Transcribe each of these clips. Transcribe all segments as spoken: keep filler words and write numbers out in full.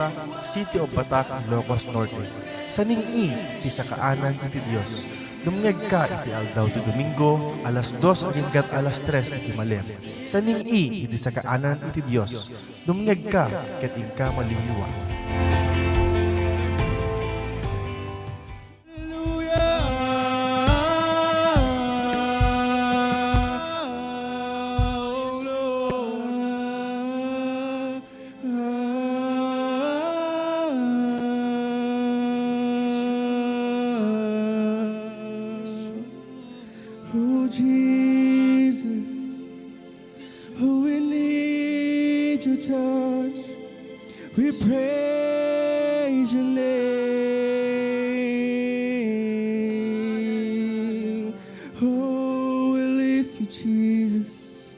City of Batac, Ilocos Norte. Saning-i ti sakaanan iti Dios. Dumngegka iti aldaw ti Domingo, alas dos agingga alas tres iti malem. Saning-i iti sakaanan iti Dios. Dumngegka ket inka maliwliwa. Hallelujah. Oh, Lord. Oh, Jesus. Oh, we need your touch. We praise your name. Oh, we lift you, Jesus.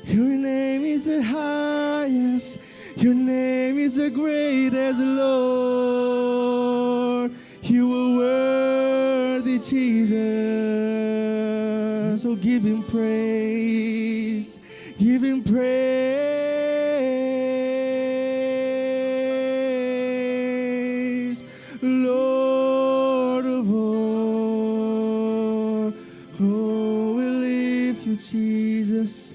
Your name is the highest. Your name is the greatest, Lord. You are worthy, Jesus. So give him praise. Give him praise, Lord of all. Oh, we lift you, Jesus.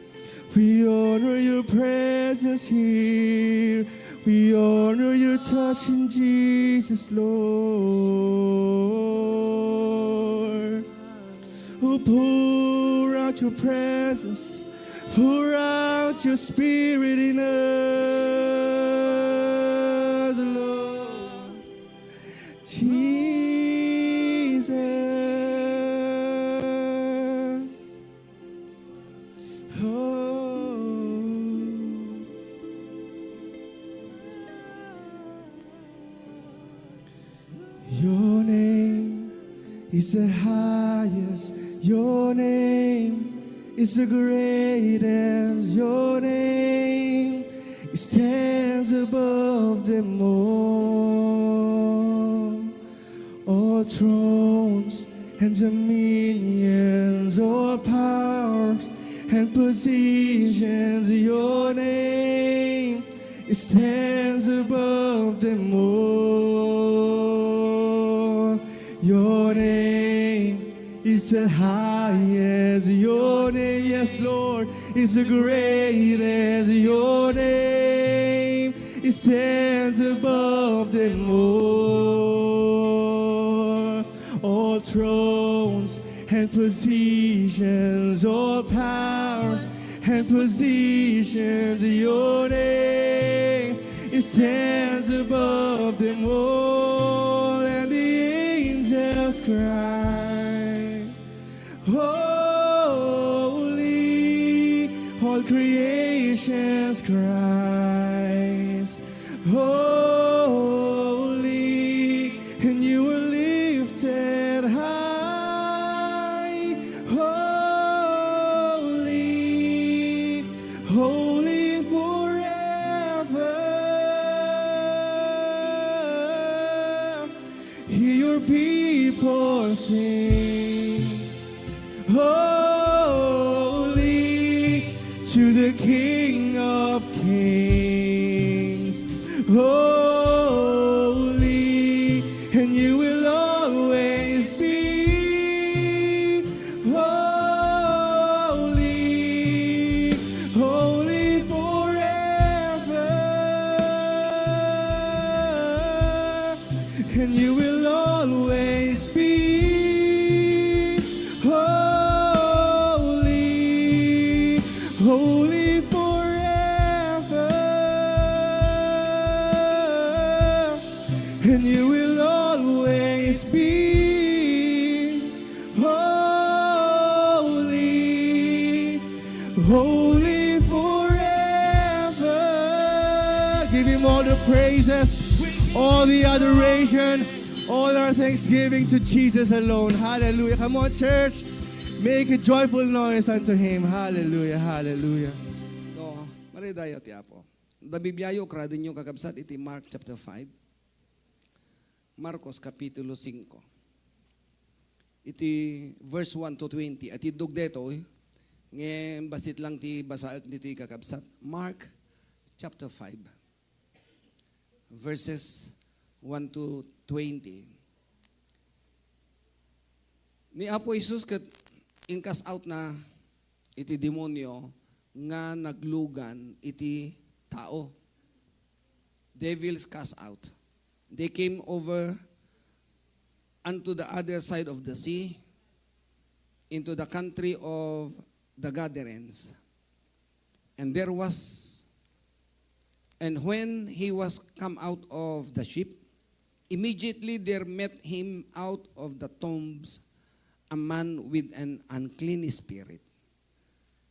We honor your presence here. We honor your touch in Jesus, Lord. Oh, pour out your presence. Pour out your spirit in us, Lord. Jesus. Oh. Your name is the highest. Your name is the greatest. Your name stands above them all. All thrones and dominions, all powers and positions, your name stands above them all. Your name is the highest. Your name, yes, Lord, is the greatest. Your name, it stands above them all. All thrones and positions, all powers and positions, your name, it stands above them all. And the angels cry, Holy, all creations cries, Holy, and you were lifted high. Holy, holy forever. Hear your people sing. Holy to the King of Kings. Holy, and you will always be. Holy, holy forever. And you will always be holy, holy forever. And you will always be holy, holy forever. Give him all the praises, all the adoration, all our thanksgiving to Jesus alone. Hallelujah. Come on, church. Make a joyful noise unto him. Hallelujah. Hallelujah. So, maridayo ti Apo. Da Bibliayo, kradinyo, kakabsat, iti Mark chapter five. Marcos kapitulo singko. Iti verse one to twenty. Iti dugdetoy, ngem bassit lang ti basaek ditoy, kakabsat. Mark chapter five. verses one to twenty. Ni Apo Jesus ket in-cast out na iti demonio nga naglugan iti tao. Devils cast out. They came over unto the other side of the sea, into the country of the Gadarenes. And there was, and when he was come out of the ship, immediately there met him out of the tombs a man with an unclean spirit,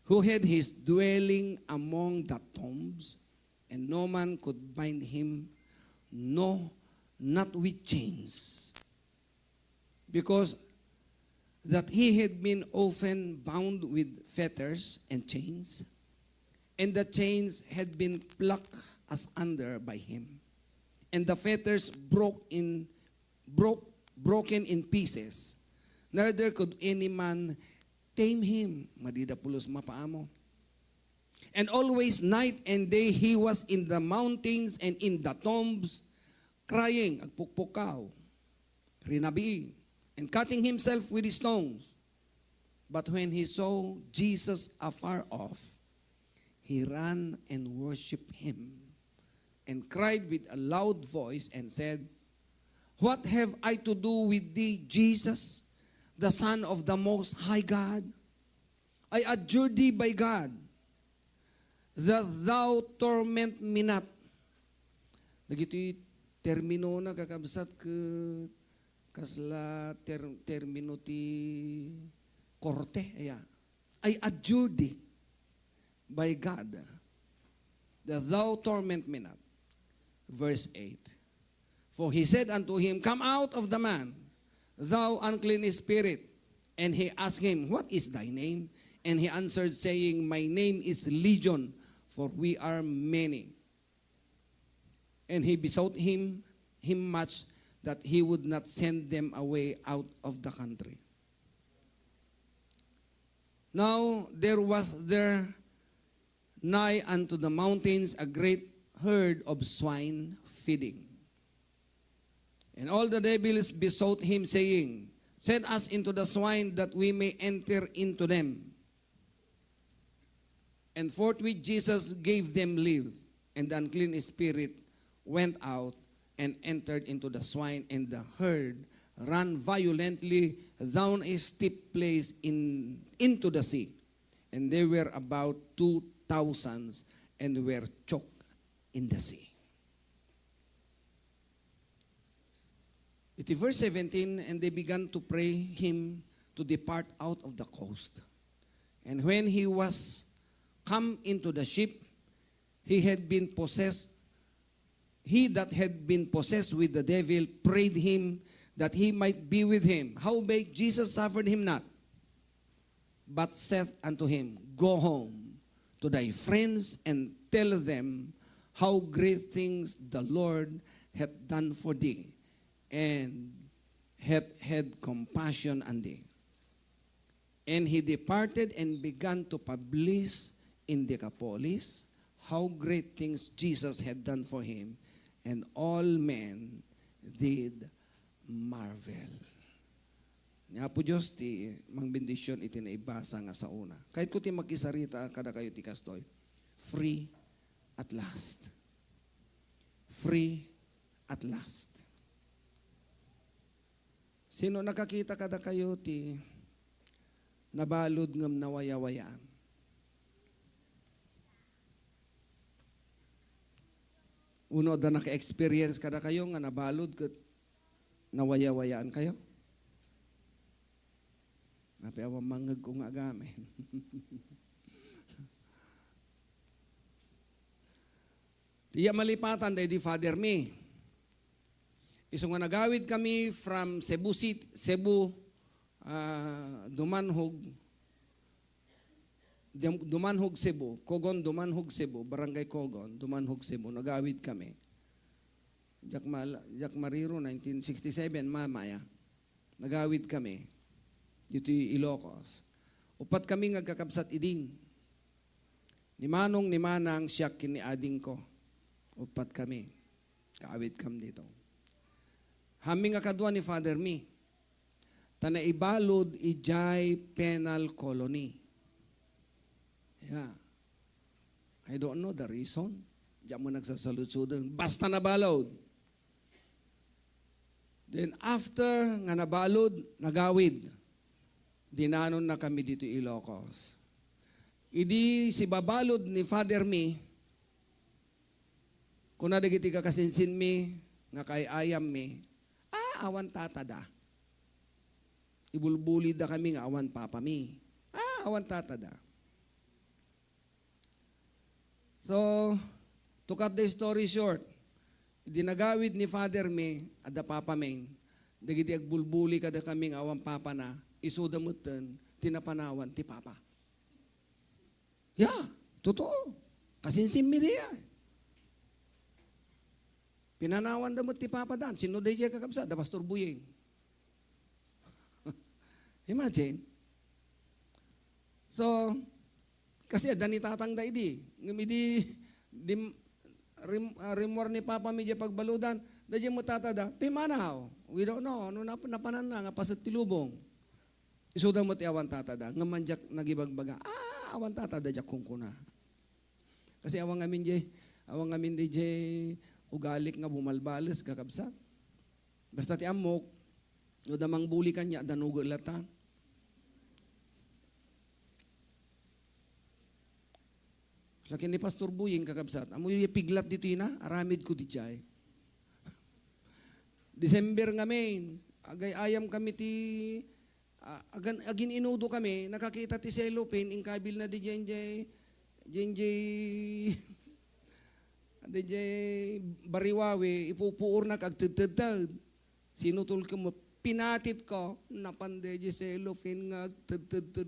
who had his dwelling among the tombs, and no man could bind him, no, not with chains, because that he had been often bound with fetters and chains, and the chains had been plucked asunder by him, and the fetters broke in, broke, broken in pieces. Neither could any man tame him. Madi da pulos mapaamo. And always night and day he was in the mountains and in the tombs, crying, agpukpukaw, rinabii, and cutting himself with stones. But when he saw Jesus afar off, he ran and worshipped him, and cried with a loud voice and said, "What have I to do with thee, Jesus, the Son of the Most High God? I adjure thee by God that thou torment me not." Dagiti terminona, kakabsat, ket kasla ter-, termino ti korte, aya. "I adjure thee by God that thou torment me not." Verse eight. For he said unto him, "Come out of the man, thou unclean spirit." And he asked him, "What is thy name?" And he answered, saying, "My name is Legion, for we are many." And he besought him, him much that he would not send them away out of the country. Now there was there nigh unto the mountains a great herd of swine feeding. And all the devils besought him, saying, "Send us into the swine that we may enter into them." And forthwith Jesus gave them leave, and the unclean spirit went out and entered into the swine, and the herd ran violently down a steep place in, into the sea. And they were about two thousands and were choked in the sea. Iti verse seventeen, and they began to pray him to depart out of the coast. And when he was come into the ship, he had been possessed, he that had been possessed with the devil prayed him that he might be with him. Howbeit Jesus suffered him not, but saith unto him, "Go home to thy friends and tell them how great things the Lord hath done for thee, and hath had compassion on thee." And he departed and began to publish in Decapolis how great things Jesus had done for him, and all men did marvel. Ni Apo Dios ti mangbendisyon iti naibasa nga saona. Kayatko ti makisarita kadakayo ti kastoy, free at last. Free at last. Sino nakakita kadakayo ti nabalud ngem nawayawayaan? Uno, adda naka-experience kadakayo nga nabalud ket nawayawayaan kayo? Apay awan mangngegko nga agamin. Ti malipatan daydi Father mi. Isu nga nagawid kami from Cebu City, Cebu, ah, Dumanjug, Dum-, Dumanjug, Cebu, Cogon, Dumanjug, Cebu, Barangay Cogon, Dumanjug, Cebu. Nagawid kami. Diak mal-, diak mariro, nineteen sixty-seven, mamaya. Nagawid kami ditoy Ilocos. Uppat kami nga agkakabsat idin. Ni Manong, ni Manang, siak ken ni adingko. Uppat kami. Kaawit kam dito. Haanmi nga kadua ni Father Mi. Ta naibalud idiay penal colony. Yeah. I don't know the reason. Diak man nagsasaludsodeng. Basta nabalud. Then after nga nabalud, nagawid. Dinanonna kami ditoy Ilocos. Idi sibabalud ni Father Mi, kuna dagiti kakasinsinmi nga kaay-ayammi, "Ah, awan tatada." Ibulbulida kami nga awan papami. "Ah, awan tatada." So, to cut the story short, idi nagawid ni Father Mi, adda papami, dagiti agbulbuli kadakami nga awan papana, isuda metten ti napanawan ti papa. Ya, totoo. Kasinsinmi diay. Pinanawanda met ti papada. Sino daydiay, kakabsat? Da Pastor Buying. Imagine. So, kasi adda ni tatangda idi. Ngem idi dim-, rim-, ah, rimmuar ni papami diay pagbaludan, daydiay met tatada, pimmanaw. We don't know. No nap-, napananna nga paset ti lubong. Isuda met ti awan tatada. Ngem man diak nagibagbaga, "Ah, awan tatada," diak kunkuna. Kasi awan ngamin diay, awan ngamin diay ugalik nga bumalbales, kakabsat. Basta ti ammok, no da mangbuli kaniak, danugen latta. Laki ni Pastor Buying, kakabsat. Ammoyo diay piglat ditoy na, aramidko diay. December ngamin, agay-ayam kami ti Ah, agan-, agin-inudo kami, nakakita ti cellophane, inkabilna diay, diay, diay, diay, diay bariwawi, ipupuorna ket agtedtedted. Sinutolko met, pinatitko, napan diay cellophane nga agtedtedted,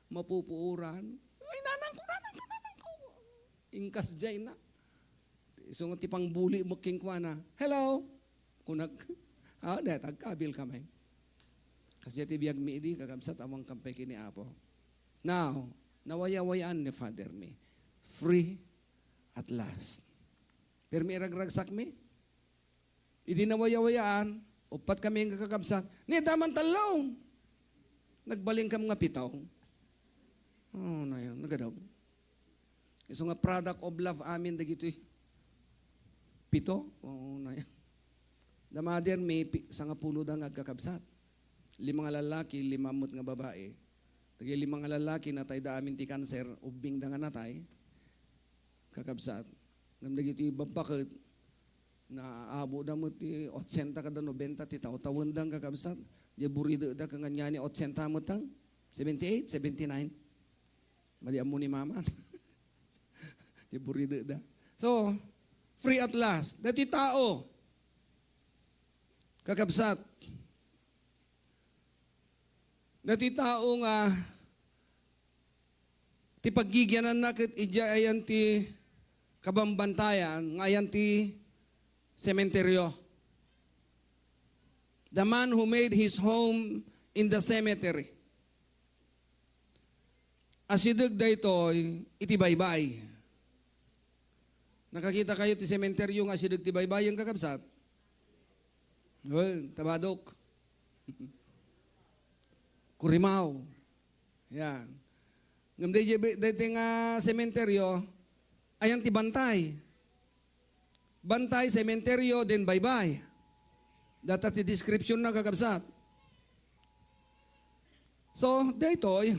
mapupuoran. Ay, nanangko, nanangko, nanangko. Inkas diay na. Isu nga ti pangbuli met kenkuana, "Hello!" Kunak, "Ah, dayta, agkabilka met." Kasdiay ti biagmi idi, kakabsat, awan kam pay ken ni Apo. Now, nawayawayaan ni Father Mi. Free at last. Permi iragragsakmi. Idi nawayawayaan, uppat kami nga kakabsat, "Ni, daman tallo!" Nagbalinkam nga pito. Oh, nayon, nagadaw. Isu nga product of love amin dagitoy. Pito? Oo, na. The mother, may pi-, sangapulo da nga agkakabsat. Lima nga lalaki, lima met nga babae. Dagiti lima nga lalaki, natayda amin ti kanser, ubbingda nga natay. Kakabsat. Ngem dagiti babba ket, naabuda met ti otsenta kada nobenta ti tawtawenda, kakabsat. Di buridekda, kanyan ni otsenta met, seventy-eight, seventy-nine. Madi ammo ni Mama. Ti buridekda. So, free at last. Dati tao, kakabsat, dati tao nga ti paggigiananna ket idiay ayan ti kabambantayan, nga ayan ti sementeryo. The man who made his home in the cemetery. Asideg daytoy iti baybay. Nakakita kayo ti sementeryo nga asideg ti baybay, kakabsat? Well, tabadok. Kurimaw. Yan. Ngem dayjay, daytoy nga sementeryo, ayan ti bantay. Bantay, sementeryo, then baybay. Data ti description na, kakabsat. So, daytoy,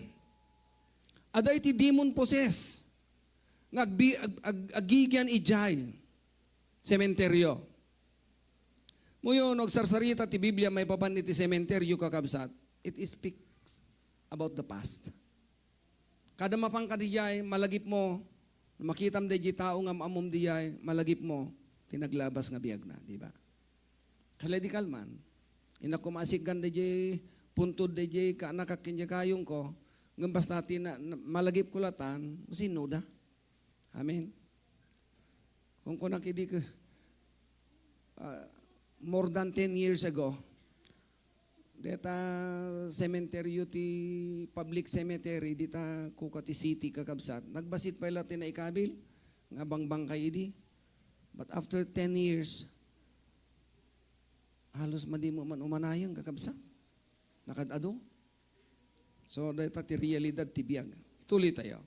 adda iti demon possess nga agbi-, ag-, ag-, agigian idiay sementeryo. Muyo, no agsarsarita ti Biblia maipapan iti sementeryo, kakabsat, it speaks about the past. Kada mapan ka diay, malagipmo, makitam dayjay tao nga am-ammom diay, malagipmo ti naglabas nga biagna, di ba? Kala di kalman, innak ko maasigan dayjay puntod dayjay kaanakak ken dayjay kayongko, ngem basta ti na, na, malagipko latan, sino da? Amen. Kunkunak idi ke, ah, more than ten years ago, deta sementeryo ti public cemetery, dita kuka ti city, kakabsat. Nagbassit pay la ti naikabil nga bangbangkay idi. But after ten years, Halos madi met man umanayon, kakabsat. Nakaad-adu. So, dayta ti realidad ti biag. Ituloy tayo.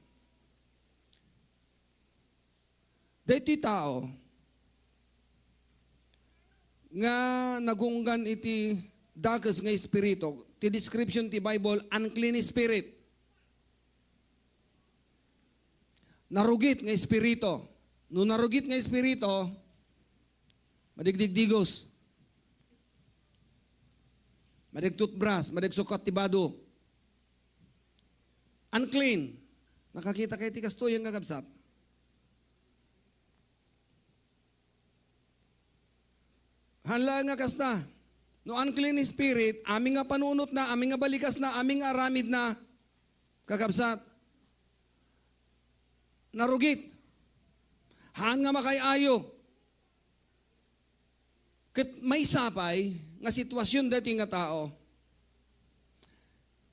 Daytoy tao nga nagunggan iti dakes nga espiritu, ti description ti Bible, unclean spirit. Narugit nga espiritu. No narugit nga espiritu, madigdigdigos. Madigtutbras, madigsukat ti bado. Unclean. Nakakita kayo ti kastoy nga kabsat? Haan laeng nga kasta. No unclean spirit, amin nga panunotna, amin nga balikasna, amin nga aramidna, kakabsat, narugit. Haan nga makaay-ayo. Ket maysa pay nga sitwasyon daytoy nga tao.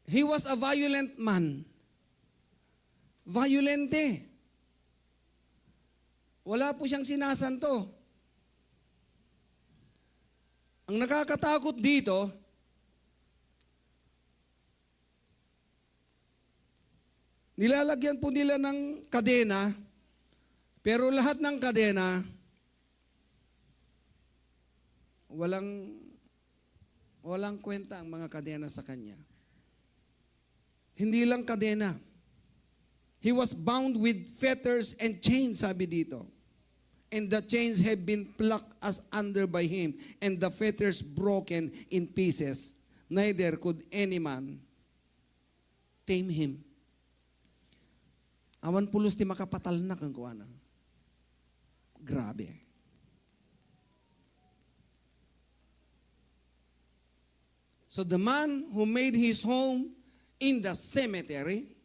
He was a violent man. Violente. Wala po siyang sinasanto. Ang nakakatakot dito, nilalagyan po nila ng kadena, pero lahat ng kadena, walang, walang kwenta ang mga kadena sa kanya. Hindi lang kadena. He was bound with fetters and chains, sabi dito. And the chains have been plucked asunder by him, and the fetters broken in pieces. Neither could any man tame him. Awan pulos ti makapatalna kenkuana. Grabe. So the man who made his home in the cemetery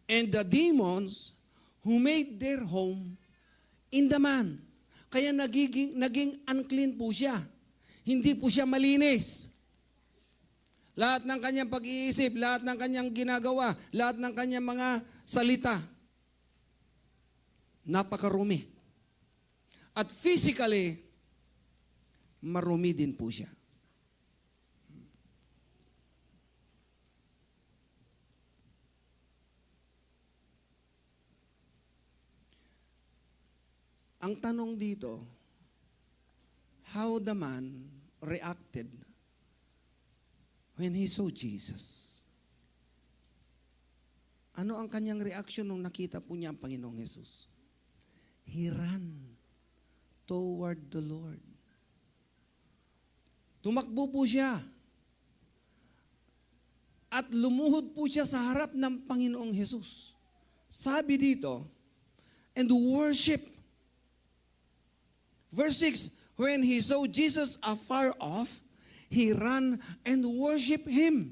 and the demons who made their home in the man. Kaya nagiging, naging unclean po siya. Hindi po siya malinis. Lahat ng kanyang pag-iisip, lahat ng kanyang ginagawa, lahat ng kanyang mga salita, napakarumi. At physically, marumi din po siya. Ang tanong dito, how the man reacted when he saw Jesus? Ano ang kanyang reaksyon nung nakita po niya ang Panginoong Jesus? He ran toward the Lord. Tumakbo po siya. At lumuhod po siya sa harap ng Panginoong Jesus. Sabi dito, "And worship." Verse six, "When he saw Jesus afar off, he ran and worshiped him."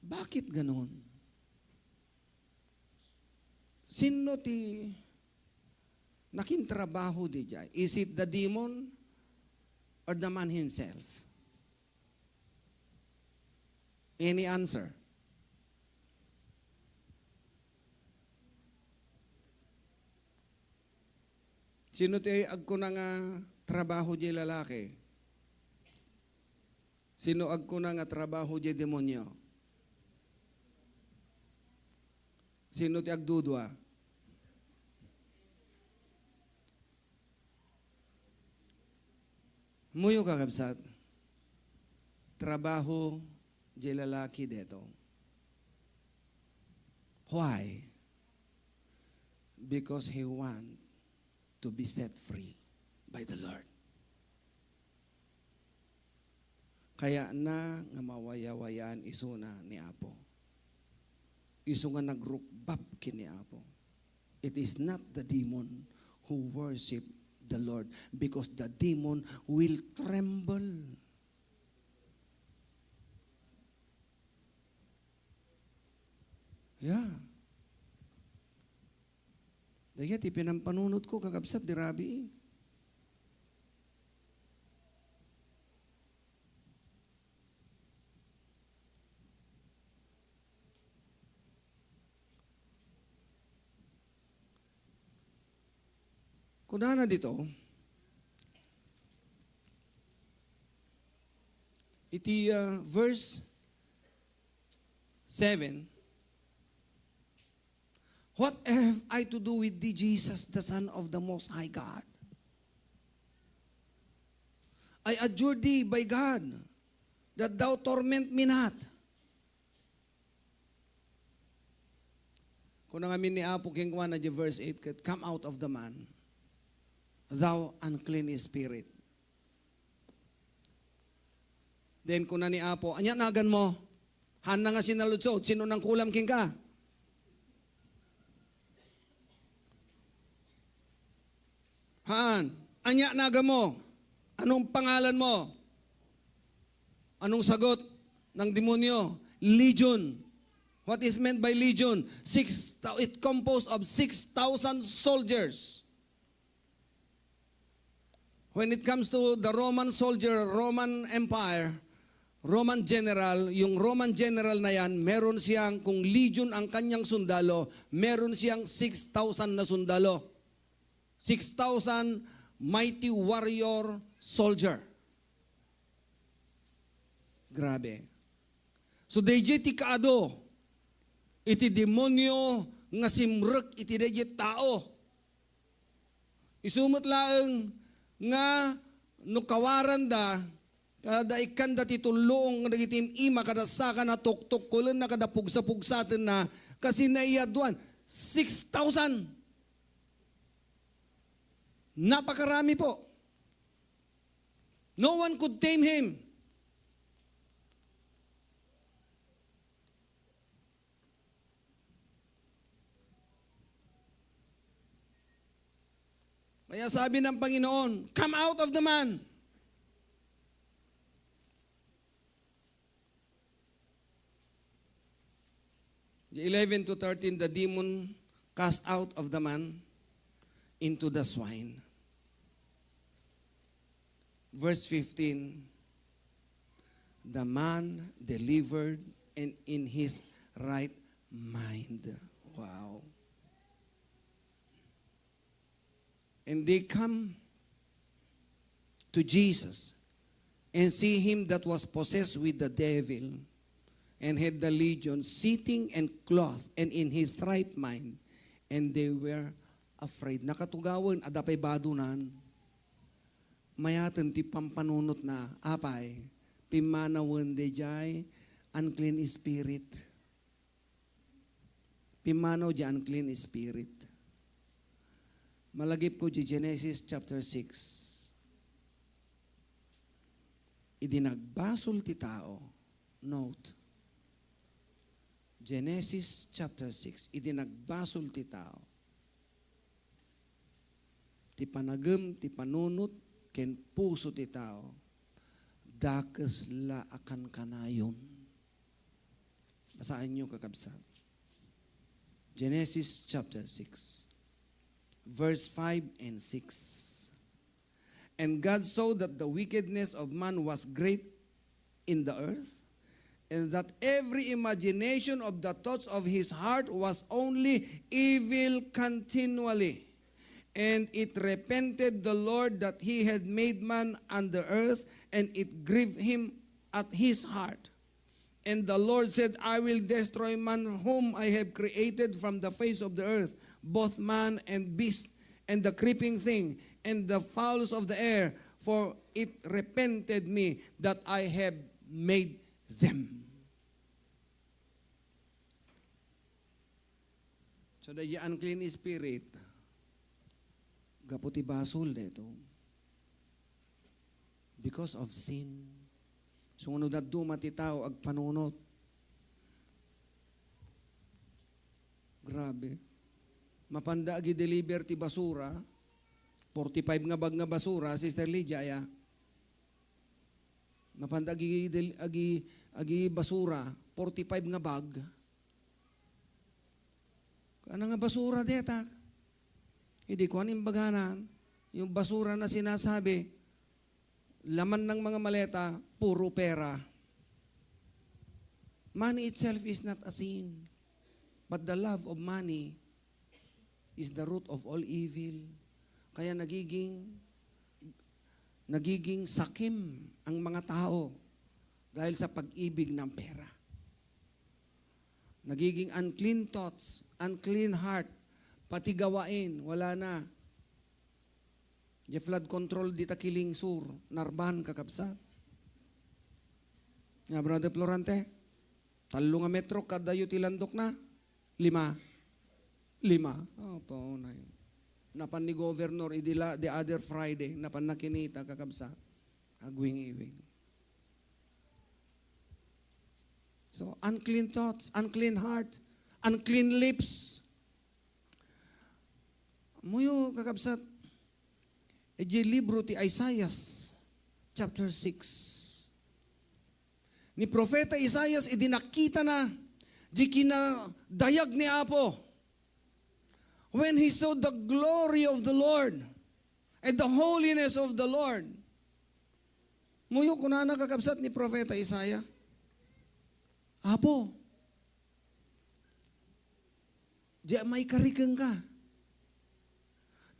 Bakit ganon? Sino ti nakintrabaho didiay? Is it the demon or the man himself? Any answer? Sino ti agkuna nga trabaho diay lalaki? Sino agkuna nga trabaho diay demonyo? Sino ti agdudua? Muyo, kakabsat, trabaho diay lalaki detoy. Why? Because he want to be set free by the Lord. Kayatna nga mawayawayaan isuna ni Apo. Isu nga nagrukbab ken ni Apo. It is not the demon who worship the Lord, because the demon will tremble. Yeah. Dayta ti pinampanunotko, kakabsat, di rabii. Kunana dito, iti, ah, verse seven, "What have I to do with thee, Jesus, the Son of the Most High God? I adjure thee by God that thou torment me not." Kuna ngamin ni Apo kenkuana, di verse eight ket, "Come out of the man, thou unclean spirit." Then kuna ni Apo, "Ania naganmo? Haanna nga sinaludsod, sino nangkulam kenka?" Haan. "Ania naganmo? Anong pangalan mo?" Anong sagot ng demonyo? "Legion." What is meant by legion? Six, it composed of six thousand soldiers. When it comes to the Roman soldier, Roman Empire, Roman general, yung Roman general na yan, meron siyang, kung legion ang kanyang sundalo, meron siyang six thousand na sundalo. Six thousand mighty warrior soldier. Grabe. So, dayjay ti kaadu iti demonyo nga simrek iti dayjay tao. Isu met laeng nga no kawaranda, kada ikkanda ti tulluong dagiti im-ima, kada sakana, tuktukkulenna, kada pugsa-pugsatenna, kasi naiyaduan, six thousand. Napakarami po. No one could tame him. Kaya sabi ng Panginoon, "Come out of the man." The eleven to thirteen, the demon cast out of the man into the swine. Verse fifteen, "The man delivered and in his right mind." Wow. And they come to Jesus and see him that was possessed with the devil and had the legion sitting and clothed and in his right mind, and they were afraid. Nakatugawen, adda pay badonan. Mayaten ti pampanunotna, apay, pimmanawen dayjay unclean spirit. Pimmanaw di unclean spirit. Malagipko di Genesis chapter six. Idi nagbasol ti tao, note, Genesis chapter six, idi nagbasol ti tao, ti panagem, ti panunot, ken puso ti tao, dakes la a kankanayon. Basaenyo, kakabsat. Genesis chapter six, verse five and six. "And God saw that the wickedness of man was great in the earth, and that every imagination of the thoughts of his heart was only evil continually. And it repented the Lord that he had made man on the earth, and it grieved him at his heart." And the Lord said, "I will destroy man whom I have created from the face of the earth, both man and beast, and the creeping thing, and the fowls of the air, for it repented me that I have made them." So, daydi unclean spirit, gapu ti basol dayto. Because of sin. So, no dadduma ti tao agpanunot. Grabe. Mapanda agi-deliver ti basura, forty-five nga bag nga basura, Sister Lydia, aya. Mapanda agi-, agi-, agi-basura, forty-five nga bag. Ano nga basura deta? Idi kuan imbaganan, yung basura na sinasabi, laman ng mga maleta, puro pera. Money itself is not a sin, but the love of money is the root of all evil. Kaya nagiging, nagiging sakim ang mga tao dahil sa pag-ibig ng pera. Nagiging unclean thoughts, unclean heart, pati gawain, wala na. Di flood control dita Kiling Sur, Narban, kakabsat. Nga, Brother Florante, tallo nga metro, kadayo ti landok na? Lima. Lima. Oh, paunay. Napan ni Governor, idi la, the other Friday, napan nakinita, kakabsat. Agwing-iwing. So, unclean thoughts, unclean heart, unclean lips. Muyo, kakabsat, idiay libro ti Isaias, chapter six. Ni Profeta Isaias, idi nakitana, di kinadayag ni Apo. When he saw the glory of the Lord and the holiness of the Lord. Muyo, kunana, kakabsat, ni Profeta Isaiah, "Apo, di maikari kenka.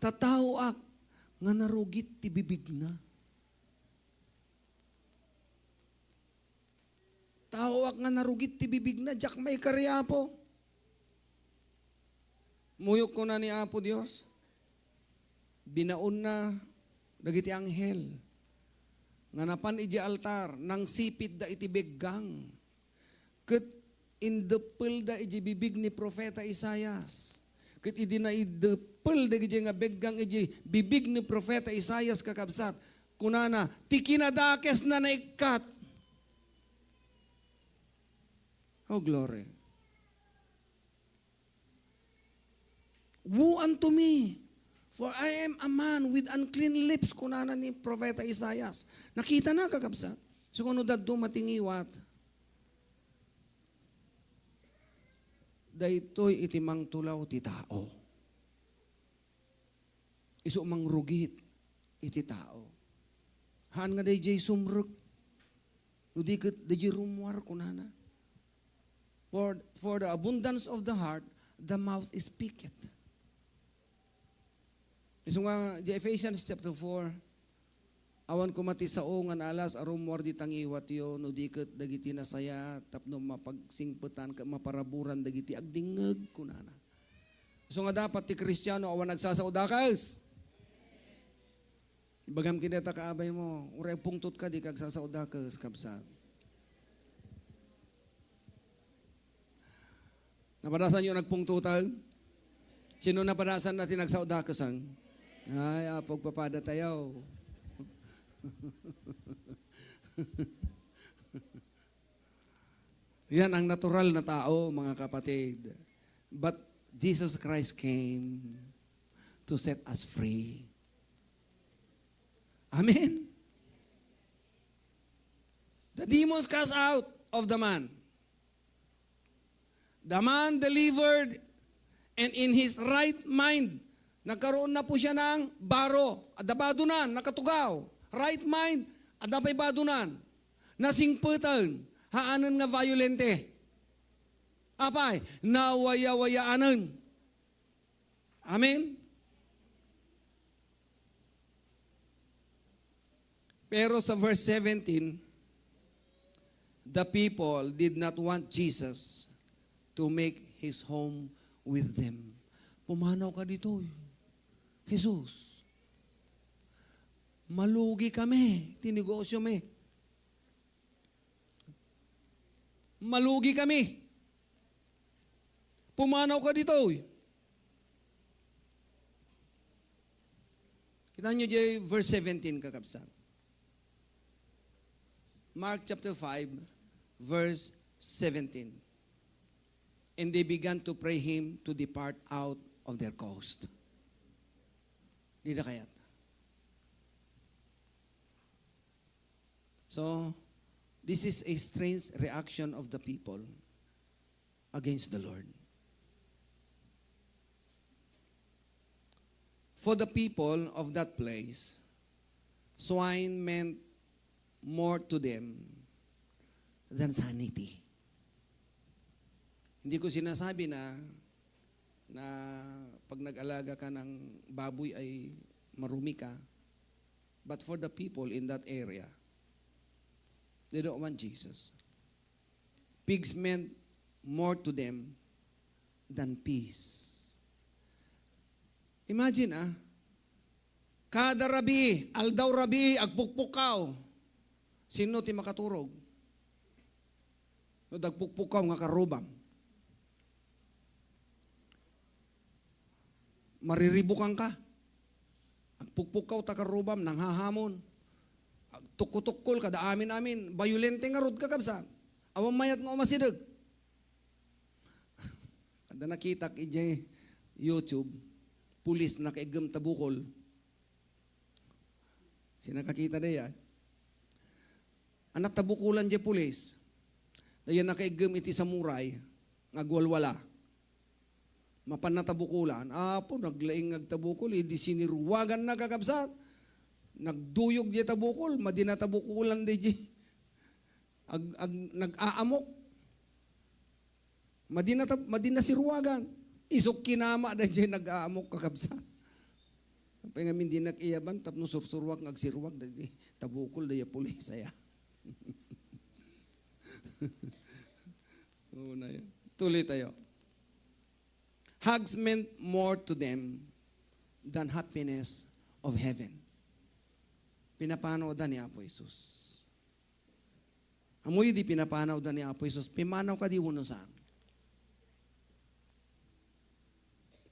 Ta taoak nga narugit ti bibigna." Taoak nga narugit ti bibigna, diak maikari, Apo. Muyo, kuna ni Apo Dios, binaonna dagiti anghel nga napan idiay altar, nangsipitda iti beggang, ket indeppelda idiay bibig ni Profeta Isaias. Ket idi naiddeppel dagiti nga beggang idiay bibig ni Profeta Isaias, kakabsat, kunana, "Ti kinadakesna naikkat." Oh, glory. "Woe unto me, for I am a man with unclean lips," kunana ni Profeta Isaias. Nakitana, kakabsat. So, kuno dadto matingiwat, daytoy iti mangtulaw ti tao. Isu mangrugit iti tao. Haan nga daydiay sumrek. No di ket daydiay rummuar, kunana. For, for the abundance of the heart, the mouth speaketh. Isu nga, di Ephesians chapter four, awan koma ti sao nga naalas a rummuar dita nga iwatyo, no di ket dagiti nasayaat tapno mapagsingpetan ket maparaburan dagiti agdingngeg, kunana. Isu nga dapat ti Kristiano awan agsasaudakes. Ibagam kadi ta kaabay mo, uray agpungtot ka, di ka agsasaudakes, kabsat. Napadasan yo nagpungtotan? Sino napadasan na ti nagsaudakes? Ay, Apo, agpapada tayo. Yan ang natural na tao, mga kapatid. But Jesus Christ came to set us free. Amen? The demons cast out of the man. The man delivered and in his right mind, nagkaroon na po siya ng baro, adda badonan, nakatugaw. Right mind, adda pay badonan. Nasingpetan, haanen nga violente. Apay, nawayawayaanen. Amen? Pero sa verse seventeen, the people did not want Jesus to make his home with them. Pumanaw ka ditoy, Jesus. Malugi kami, ti negosyo mi. Malugi kami. Pumanaw ka ditoy. Kita nyo di verse seventeen, kakabsat. Mark chapter five, verse seventeen. And they began to pray him to depart out of their coast. Di na kayat. So, this is a strange reaction of the people against the Lord. For the people of that place, swine meant more to them than sanity. Hindi ko sinasabi na, na pag nag-alaga ka ng baboy ay marumi ka. But for the people in that area, they don't want Jesus. Pigs meant more to them than peas. Imagine, ah, kada rabii, aldaw rabii, agpukpukkaw. Sino ti makaturog? No, dagpukpukkaw nga karrubam. Mariribukan ka. Agpukpukkaw ta karrubam, nanghahamon. Agtukkutukkol kada amin-amin. Bayolente ngarud, kakabsat. Awan mayat nga umasideg. Kada nakitak idiay YouTube, pulis nakaiggem ta bukol. Sino nakakita dayta? Ania tabukolan diay pulis. Dayta nakaiggem iti samurai nga agwalwala. Mapan natabukolan, apo, naglaing nga agtabukol, idi siniruaganna, kakabsat. Nagduyog diay tabukol, madi natabukolan daydiay. Ag-, ag-, nag-aamok. Madi nata-, madi nasiruagan. Isok kinama daydiay nag-aamok, kakabsat. Apay ngamin dinak iyaban tapno sursuruak nga agsiruag daydiay tabukol dayta pulis aya. Oo na yan. Tuloy tayo. Hugs meant more to them than happiness of heaven. Pinapanawda ni Apo Jesus. Ammoyo di pinapanawda ni Apo Jesus, pimanaw kadi wenno saan?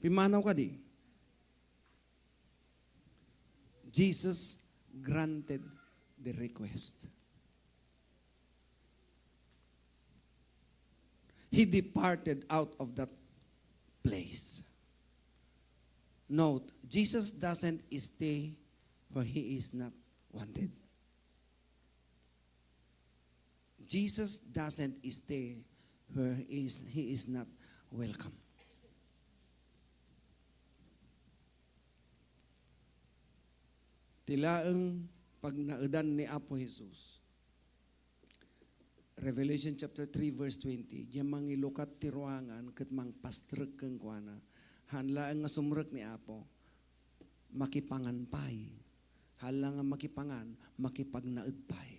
Pimanaw kadi? Jesus granted the request. He departed out of that place. Note, Jesus doesn't stay where he is not wanted. Jesus doesn't stay where he is, he is not welcome. Ti laeng pagnaedan ni Apo Jesus. Revelation chapter three verse twenty, "Diay mangilukat ti ruangan ket mangpastrek kenkuana, haan laeng nga sumrek ni Apo, makipangan pay. Haan la nga makipangan, makipagnaed pay."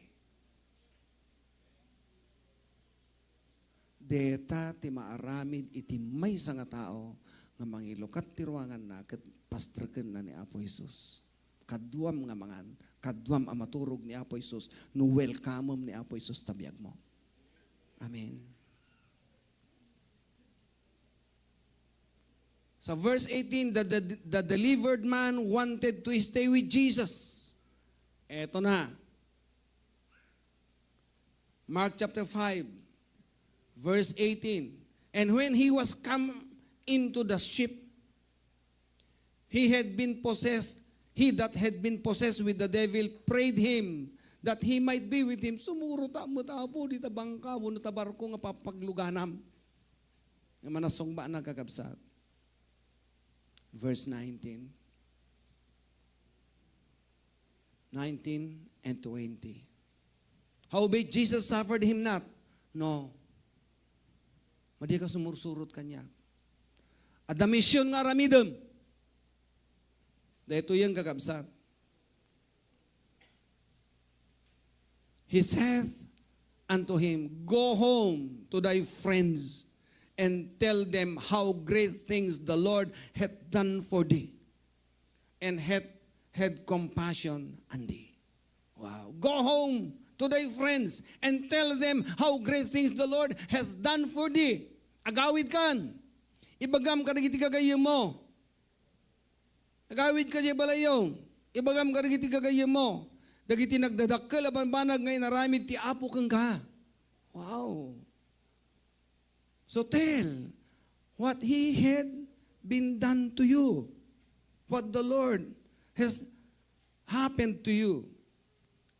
Deta ti maaramid iti maysa nga tao nga mangilukat ti ruanganna ket pastrekenna ni Apo Jesus. Kaduam nga mangan, kaduam a maturog ni Apo Jesus, no welcome-em ni Apo Jesus ta biagmo. Amen. Sa verse eighteen, the, the, the delivered man wanted to stay with Jesus. Eto na. Mark chapter five, verse eighteen. And when he was come into the ship, he had been possessed, he that had been possessed with the devil prayed him that he might be with him. Sumurot met, Apo, dita bangka wenno ta barko nga papagluganam. Nga manasungba na, kakabsat. Verse nineteen. Nineteen and twenty. Howbeit Jesus suffered him not. No. Madi ka sumursurot kaniak. Adda mission nga aramidem. Daytoyen, kakabsat. He saith unto him, "Go home to thy friends and tell them how great things the Lord hath done for thee, and hath had compassion on thee." Wow. "Go home to thy friends and tell them how great things the Lord hath done for thee." Agawid kan. Ibagam kadagiti gagayyemmo. Agawid ka diay balayyo. Ibagam kadagiti gagayyemmo. Dagiti nagdadakkel a bambanag nga inaramid ti Apo kenka. Wow. So tell what he had been done to you, what the Lord has happened to you.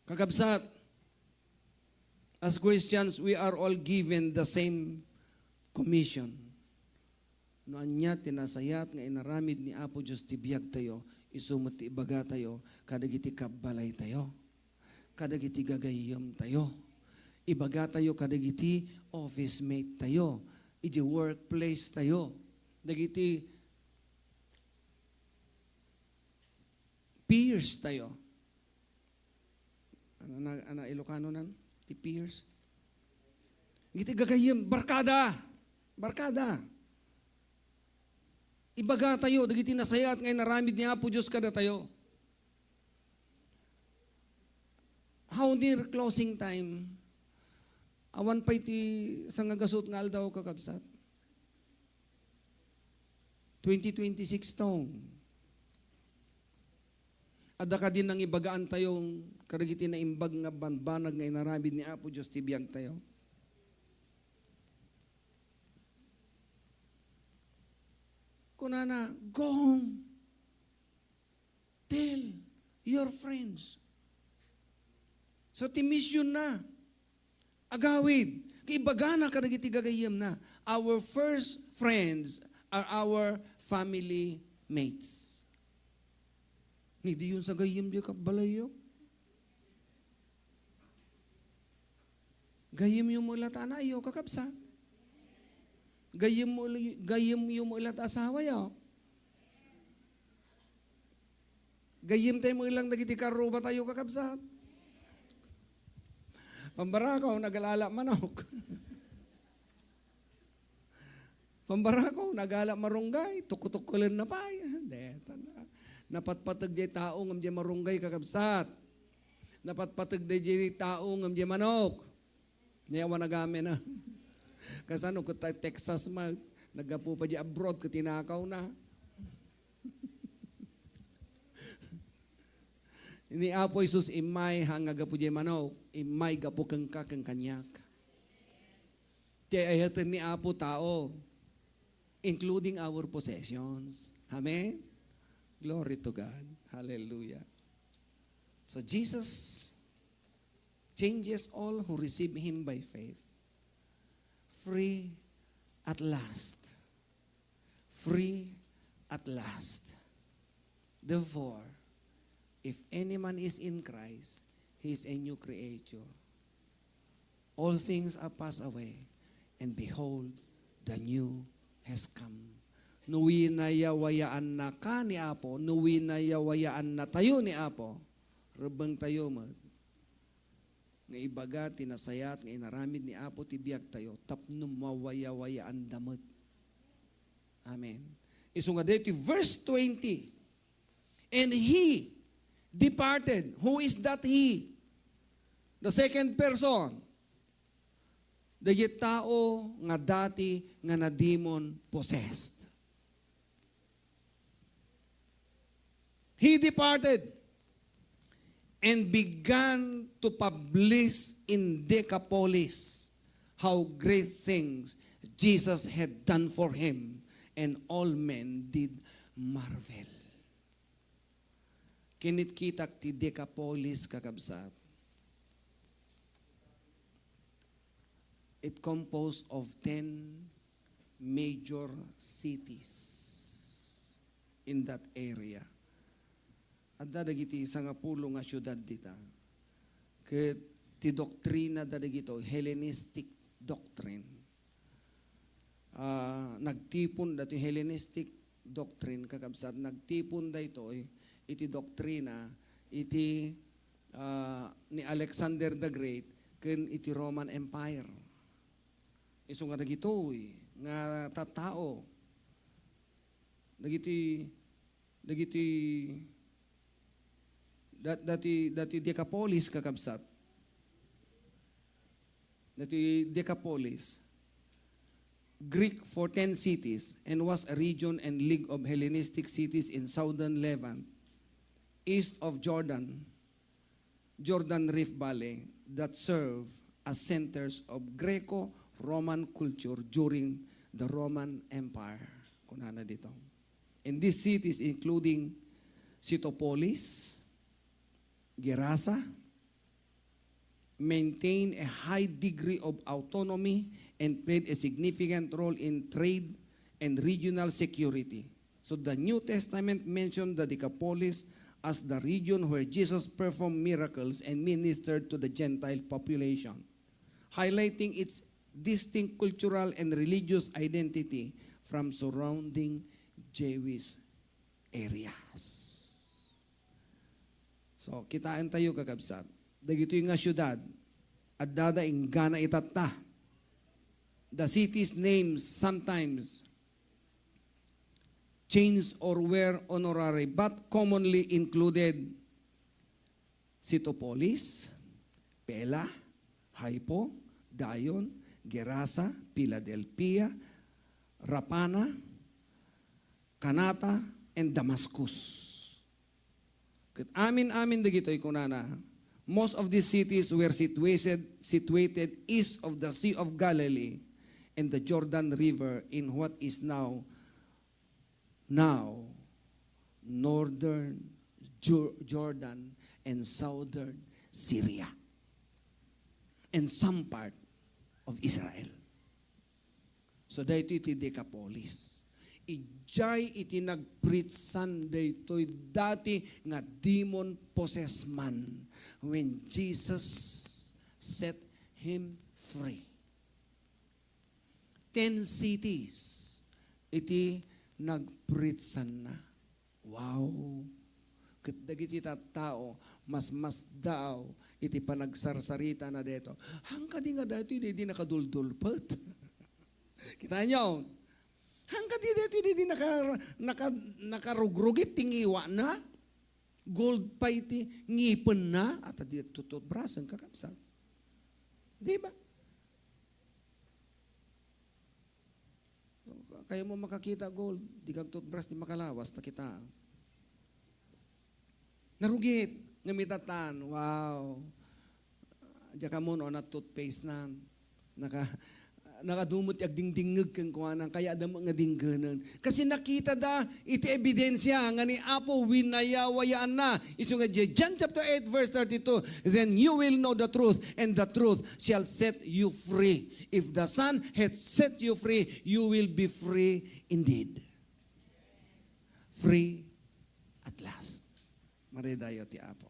Kakabsat, as Christians, we are all given the same commission. No ania ti nasayaat nga inaramid ni Apo Dios ti biagtayo, isu met ti ibagatayo kadagiti kabbalaytayo, kadagiti gagayyemtayo. Ibagatayo kadagiti office mate tayo, iti workplace tayo, dagiti peers tayo. Ano na, ano, Ilocano nan? Ti peers? Iti gagayyem, barkada. Barkada. Ibaga tayo, dagiti nasayaat nga inaramid ni Apo Dios kadatayo. How near closing time? Awan pay ti sangagasut nga aldaw, kakabsat. Twenty twenty-six taon. Adda kadi nangibagaan tayo kadagiti naimbag nga banbanag nga inaramid ni Apo Dios ti biag tayo? Kunana, "Go home. Tell your friends." So, ti mission na. Agawid, kaibagana kadagiti gagayyemna. Our first friends are our family mates. Ni diyon sa gayyem di kabalayyo. Gayyemyo mo ila ta anakyo, kakabsat. Gayyem mo, gayyemyo mo ila ta asawayo. Gayyem tayo mo ilang dagiti karruba tayo, kakabsat. Pambarakaw, nagala manok. Pambarakaw, nagala marunggay, tukutukulen na pay. Deta na. Napatpateg jay tao ngem jay marunggay, kakabsat. Napatpateg jay tao ngem jay manok. Ni awan nagamin na. Kasano ket ta Texas ma, naggapu pa di abroad ket tinakaw na. Ni Apo Jesus, immay ha nga gapu di manok, immay gapu kenka ken kaniak. Ti ayaten ni Apo tao, including our possessions. Amen? Glory to God. Hallelujah. So Jesus changes all who receive him by faith. Free at last. Free at last. Therefore, if any man is in Christ, he is a new creature. All things are passed away, and behold, the new has come. No winayawayaannaka ni Apo, no winayawayaannatayo ni Apo, rebbengtayo met nga ibaga ti nasayaat nga inaramid ni Apo ti biagtayo tapno mawayawayaanda met. Amen. Isu nga daytoy verse twenty, "And he departed." Who is that he? The second person. Dagiti tao nga dati nga nademon possessed. He departed and began to publish in Decapolis how great things Jesus had done for him, and all men did marvel. Kinitkitak ti Decapolis, kakabsat. It composed of ten major cities in that area. Adda dagiti sangapulo nga siudad dita. Ket ti doktrina da dagitoy Hellenistic doctrine. Ah, nagtipon datoy Hellenistic doctrine, kakabsat, nagtipon daytoy iti doktrina iti, ah, ni Alexander the Great ken iti Roman Empire. Isu nga dagitoy nga tattao, dagiti, dagiti, da-, dati, dati Decapolis, kakabsat. Dati Decapolis, Greek for ten cities, and was a region and league of Hellenistic cities in southern Levant, east of Jordan, Jordan Rift Valley, that serve as centers of Greco-Roman culture during the Roman Empire. Kunana dito. In these cities, including Sitopolis, Gerasa, maintained a high degree of autonomy and played a significant role in trade and regional security. So the New Testament mentioned the Decapolis as the region where Jesus performed miracles and ministered to the Gentile population, highlighting its distinct cultural and religious identity from surrounding Jewish areas. So, kitaentayo, kakabsat. Dagitoy nga siudad, addada inggana itatta. The city's names sometimes changed or were honorary, but commonly included Sitopolis, Pella, Haipo, Dion, Gerasa, Philadelphia, Rapana, Kanata, and Damascus. Ket amin-amin dagitoy kunana, most of these cities were situated, situated east of the Sea of Galilee and the Jordan River in what is now, now, northern Jor-, Jordan and southern Syria and some part of Israel. So, daytoy ti Decapolis. Idiay iti nagpreachsan daytoy dati nga demon-possessed man when Jesus set him free. Ten cities iti nagpreachsanna. Wow! Ket dagiti tattao, masmasdaaw iti panagsarsaritana daytoy. Haan kadi nga daytoy daydi nakaduldulpet? Kitaenyo? Haan kadi daytoy daydi naka-, naka-, nakarugrugit ti ngiwana? Gold pay ti ngipenna? Ata di tututbrasen, kakabsat. Di ba? Kayatmo makakita, gold, dika agtutbras ti makalawas, ta kita. Narugit, ngem itatan, wow. Diak ammo no ania toothpaste na. Naka-, nakadu met ti agdingdingngeg kenkuana, kayatda met nga dinggenen. Kasin nakitada iti ebidensia nga ni Apo winayawayaanna. Isu nga di John chapter eight verse thirty-two, "Then you will know the truth, and the truth shall set you free." If the Son hath set you free, you will be free indeed. Free at last. Maridayo ti Apo.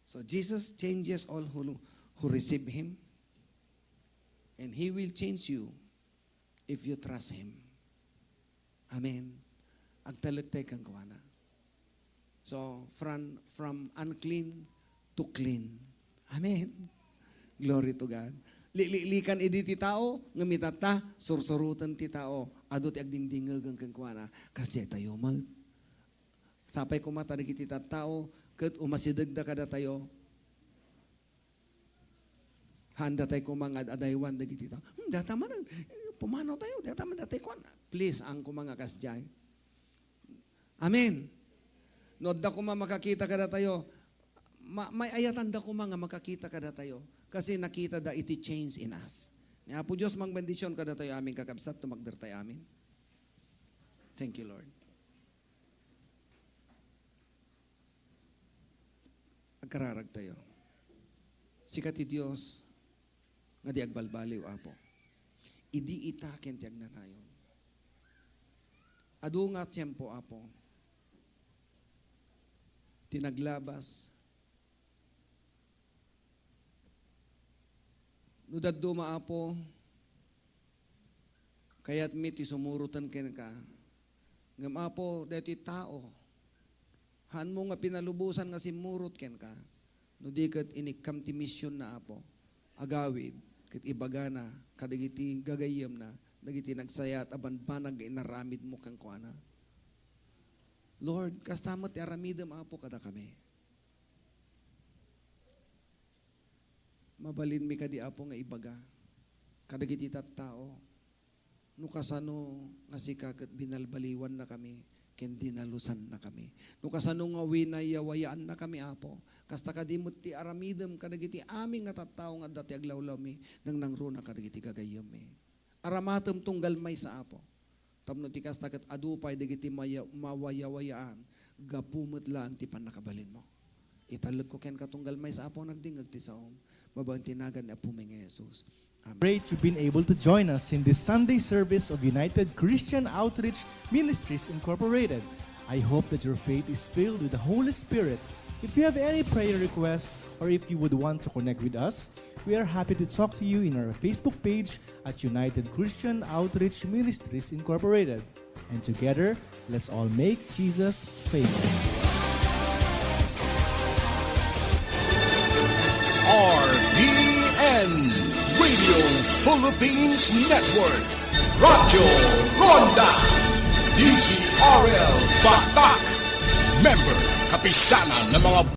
So Jesus changes all who, who receive Him. And He will change you if you trust Him. Amen. Agtalek tayo kenkuana. So, from, from unclean to clean. Amen. Glory to God. Likliklikan idi ti tao, ngem itatta, sursuroten ti tao. Adu ti agdingdingngegen kenkuana. Kasdiay tayo met. Sapay koma ta dagiti tattao, ket umasidegda kadatayo. Haan datay koma nga ad-adaywan dagiti tao. Hmm, data man, eh, pumanaw tayo, data man datay kuan. Please, haan koma nga kasdiay. Amen. No adda koma makakita kadatayo, ma-, may ayatanda koma nga makakita kadatayo. Kasi nakitada iti change in us. Ni Apo Dios mangbendision kadatayo amin, kakabsat, tumagder tayo amin. Thank you, Lord. Agkararag tayo. Sika ti Dios nga di agbalbaliw, Apo. Idi ita ken ti agnanayon. Adu nga tiempo, Apo, ti naglabas. No dadduma, Apo, kayatmi ti sumuroten kenka. Ngem, Apo, daytoy tao, haanmo nga pinalubosan nga simmurot kenka. No di ket inikkam ti missionna, Apo, agawid ket ibagana kadagiti gagayyemna dagiti nagsayat a banbanag nga inaramidmo kenkuana. Lord, kasta met ti aramidem, Apo, kadakami. Mabalinmi kadi, Apo, nga ibaga kadagiti tattao no kasano nga sika ket binalbaliwannakami ken dinalosannakami. No kasano nga winayawayaannakami, Apo. Kasta kadi met ti aramidem kadagiti amin nga tattao nga adda ti aglawlawmi, nangnangruna kadagiti gagayyemmi. Aramatem tunggal maysa, Apo. Tapno ti kasta ket adu pay dagiti maya-, mawayawayaan gapu met laeng ti pannakabalinmo. Italekko kenka tunggal maysa, Apo, nagdingngeg ti saom. Babaen ti nagan ni Apomi nga Jesus. Amen. Great you've been able to join us in this Sunday service of United Christian Outreach Ministries Incorporated. I hope that your faith is filled with the Holy Spirit. If you have any prayer request or if you would want to connect with us, we are happy to talk to you in our Facebook page at United Christian Outreach Ministries Incorporated. And together, let's all make Jesus famous. Philippines Network, Radyo Ronda, D Z R L Batak. Member, Kapisanan ng mga